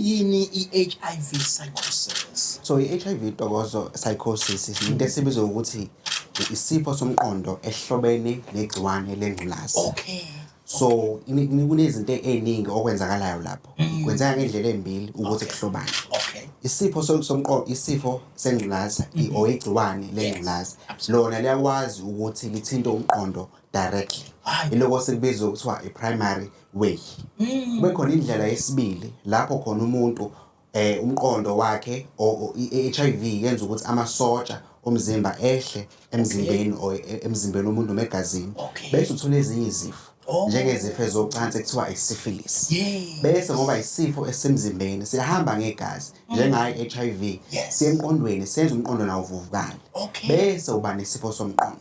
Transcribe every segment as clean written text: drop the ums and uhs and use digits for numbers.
Iyini i-HIV psychosis? So i-HIV, Ntokozo, psychosis into esibizwa ukuthi isifo somqondo ehlobene negciwane lengculazi. So kunezinto ey'ningi okwenzakalayo lapho. Kwenzeka ngendlela ey'mbili ukuthi kuhlobane. Isifo somqondo, isifo sengculaza or igciwane lengculaza, lona liyakwazi ukuthi lithinte umqondo directly. Iloko sikubiza kuthiwa i-primary way. Kube khona indlela yesibili lapho khona umuntu umqondo wakhe or i-HIV yenza ukuthi amasotsha omzimba ehle emzimbeni or emzimbeni womuntu noma egazini, bese uthola ezinye izifo njengezifo ezocansi ekuthiwa i-syphilis. Bese ngoba isifo esemzimbeni siyahamba ngegazi njengayo i-HIV, siye emqondweni, senza umqondo nawo uvuvukale, bese uba nesifo somqondo.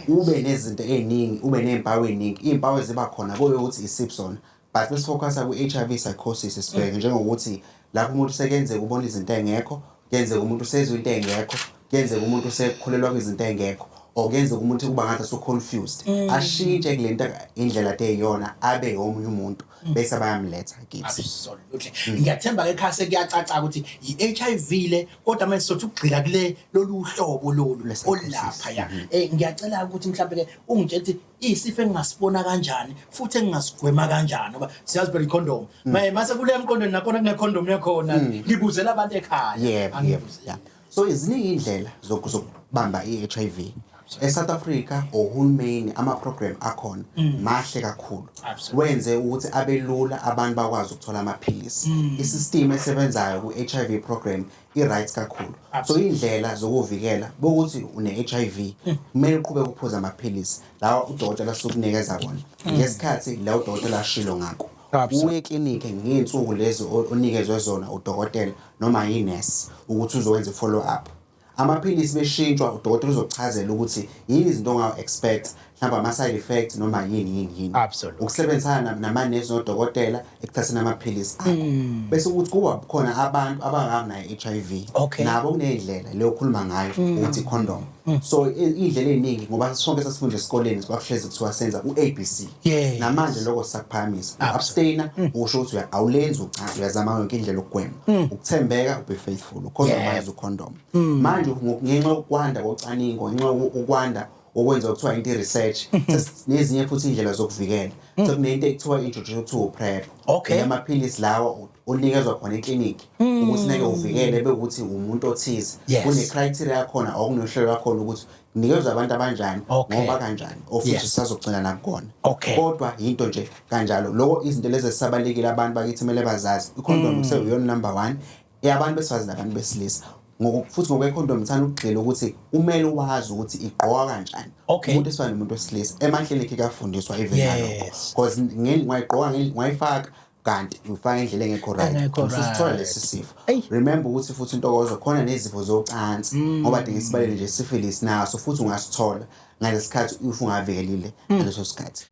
Ube nezinto ey'ningi, ube ney'mpawu ey'ningi. Iy'mpawu eziba khona kuyo ukuthi isiphi sona, but besifocusa kwi-HIV psychosis, sibheke njengokuthi lapho umuntu sekenzeka ubona izinto ey'ngekho, kuyenzeka umuntu usezwa into ey'ngekho, kuyenzeka umuntu usekholelwa kwizinto ey'ngekho, or kuyenzeka umuntu kuba ngathi usu-confused, ashintshe kule nto indlela ade eyiyona, abe omunye umuntu, bese bayamletha kithi. Absolutely. Ngiyathemba ke ekhaya sekuyacaca ukuthi i-HIV le, kodwa manje sizothi ukugxila kule lolu hlobo lolu Le-psychosis. Olapha ya. Ngiyacela ukuthi mhlawumbe ke ungitshele ukuthi isifo engingasibona kanjani futhi engingasigwema kanjani, ngoba siyazi phela i-condom. Maye mase kule emqondweni nakhona kune condom yakhona. Ngibuzela abantu ekhaya. Yebo. Angibuzeli. Yeah. So iziningi indlela zokubamba i-HIV. E-South Africa ohulumeni ama-program akhona mahle kakhulu. Wenze ukuthi abe lula, abantu bakwazi ukuthola amaphilisi. I-system esebenzayo ku-HIV program i-right kakhulu. So indlela zokuvikela bokuthi une-HIV, kumele uqhubeke uphuze amaphilisi lawa udokotela asukunikeza kona ngesikhathi la udokotela ashilo ngakho. Uye eklinikhi ngey'nsuku lezi onikezwe zona udokotela noma yinesi ukuthi uzowenza i-follow up. Amaphilisi beshintshwa, udokotela uzokuchazela ukuthi yini izinto ongawu-expect, mhlawumbe ama-side effects noma yini yini yini. Ukusebenzisana namanesi nodokotela ekuthatheni amaphilisi akho. Bese kuthi kuba khona abantu abanganayo i-HIV, nabo kuney'ndlela le okhuluma ngayo ukuthi i-condom. So iy'ndlela ey'ningi, ngoba sonke sasifunda esikoleni, kwakuhlezi kuthiwa senza u-ABC. Namanje lokho sisakuphakamisa. U-abstainer usho ukuthi awulenzi ucansi, uyazama yonke indlela ukugwema. Ukuthembeka, ube faithful, ucompromise, ucondom. Manje ngenxa yokwanda kocaningo, ngenxa yokwanda okwenza kuthiwa into i-research, nezinye futhi iy'ndlela zokuvikela, sekunento ekuthiwa introduce, kuthiwa u-PrEP. Amaphilisi lawa onikezwa khona eklinikhi ukuthi neke uvikele bekuthi umuntu othize. Kune-criteria yakhona or kunohlelo lwakhona ukuthi kunikezwa abantu abanjani, ngoba kanjani, ofuthi sisazogcina nakukona. Kodwa yinto nje kanjalo lokho, izinto lezi ezisabalekile abantu bakithi kumele bazazi. I-condom kuseyiyona number one eyabantu besifazane nabantu besilisa. Futhi ngokwe-condom ngithanda ukugxila ukuthi kumele wazi ukuthi igqokwa kanjani. Umuntu wesifazane nomuntu wesilisa, emaklinikhi kuyafundiswa even nalokho, because ungayigqoka ungayifaka kanti ufaka indlela engekho right, Engekho ususithola lesi sifo. Remember ukuthi futhi, Intokozo, khona nezifo zocansi, ngoba dinga isibalele nje syphilis naso futhi ungasithola ngalesikhathi if ungavikelile ngaleso sikhathi.